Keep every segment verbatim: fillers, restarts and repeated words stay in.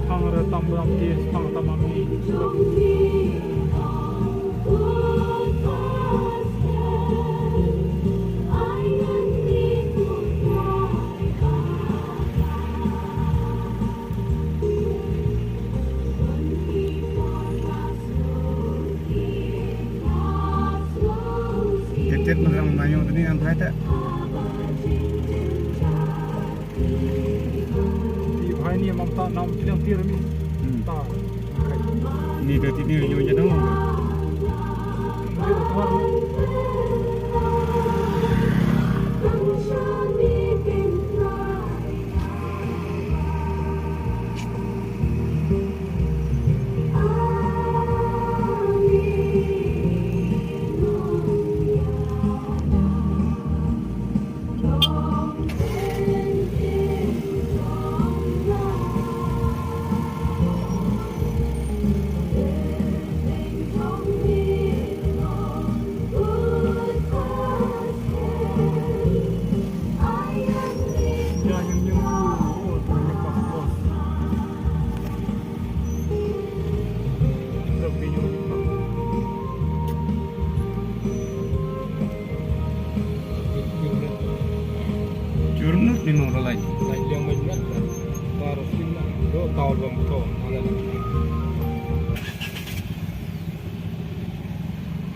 Pang re tam bram ti pang tam ami. Tet tet madrang mayo tani an bhai ta. Ti bhai ni mam ta nam ti lang ti rami. Hmm. Ta. Ni ta ti ni yo jadong. Ni ta tuar. Jurnut ni mong ralai. Lai liang mai jurnut. Tar sim na. Do taul bam ko. Ala.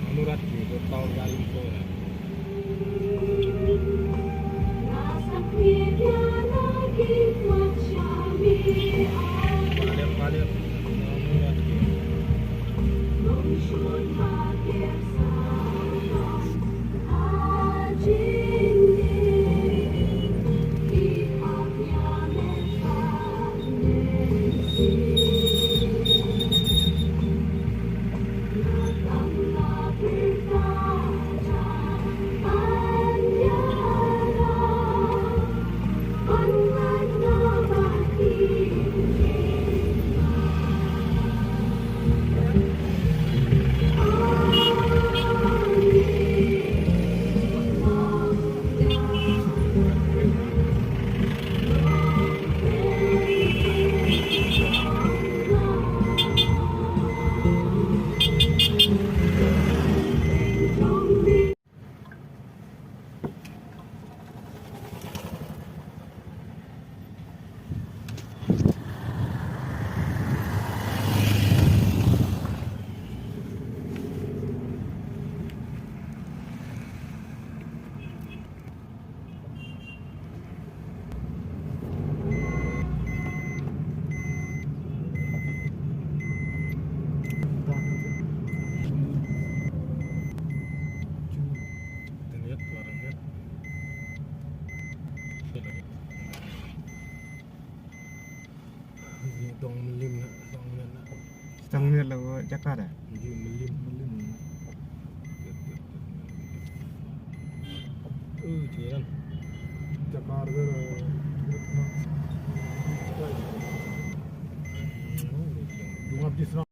Anurat ni do taul gari ko. Dong Mylliem na, dong Mylliem na. Dong Mylliem la jaka da. Mylliem, Mylliem. Mylliem. Eh, jiran. Jaka da. Dong Abdi Sra.